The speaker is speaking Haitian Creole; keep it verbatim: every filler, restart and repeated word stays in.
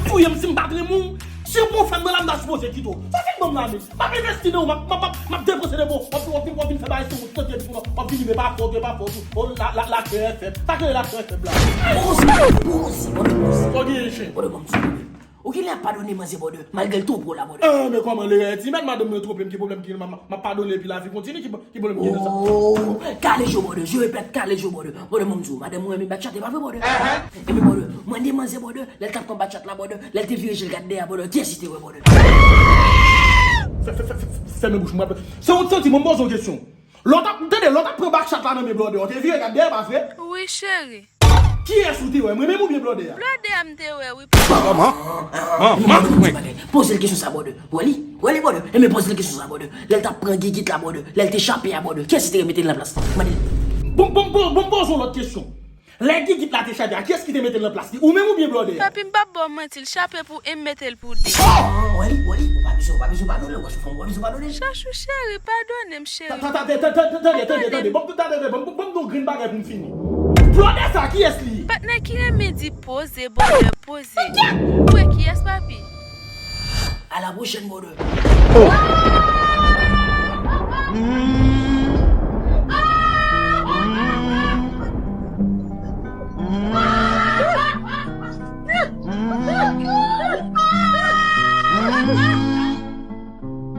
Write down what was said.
Touye m si m pa t renmen w. Si w gon frè m nan la m ta sipoze kite w. Sa fin ban m la men. M ap envesti nan ou, m ap, m ap, m ap, m ap depanse nan ou. W ap, w ap vin, w ap vin fè bagay sou wout, sante di pou w ap vin di men pa fòt, men pa fòt. O la, la, la, K F M. Sa k rele la K F M la? Poze, poze, poze, poze. Sa w genyen, chen? Poze, poze. Ou genlè ap padone manzè, brother, malgre l twonpe w la, brother. Ah, men kòman lerè ti mèt madanm mwen twonpe m, ki pwoblèm ki gen, m ap, m ap padone epi lavi kontinye, ki, ki pwoblèm ki gen nan sa? Oh, kale je w, brother, je repèt, kale je w, brother. Brother, mwen m di w, madanm mwen renmen bat chat, e pa vre, brother? Ebyen, brother, mwen de manzè, brother, lè l t ap pran bat chat la, brother, lè l te vire je l gad dèyè, brother, kiyès li te wè, brother? Fè, fè, fè, fè, fèmen bouch mwen. Se yon santi, mwen poze yon kesyon. Lè w t ap, tande, lè w t ap pran bat chat la nan men brother, w te vire gad dèyè, pa vre? Wi, cheri. Kiyès ou te wè, mwen menm oubyen blòdè a? Blòdè a m te wè, wi, papa. Kòman? Kòman? Poze l kesyon sa, brother. Wè li? Wè li, brother? Enben poze l kesyon sa, brother. Lè l t ap pran gigit la, brother, lè l te chape a, brother, kiyès ki te mete l nan plas li? Mande l. Bon, bon, bon, bon, poze yon lòt kesyon. Lè gigit la te chape a, kiyès ki te mete l nan plas li? Ou menm oubyen blòdè a? Papi, m p ap ba w manti, l chape pou en, m mete l pou de. Oh! Wè li, wè li, ou pa bezwen, ou pa bezwen padone l, ou pa bezwen padone l. Chachou cheri, padone m, cheri. Ta, ta, ta, ta, ta, ta, tande, tande, tande. Ban m, ta, ta, ta, ban m, ban m di yon grenn bagay pou m fini. Blòdè sa, kiyès li ye? Patnè ki renmen di poze, brother, poze. Ou wè kiyès, papi? À la prochaine, brother.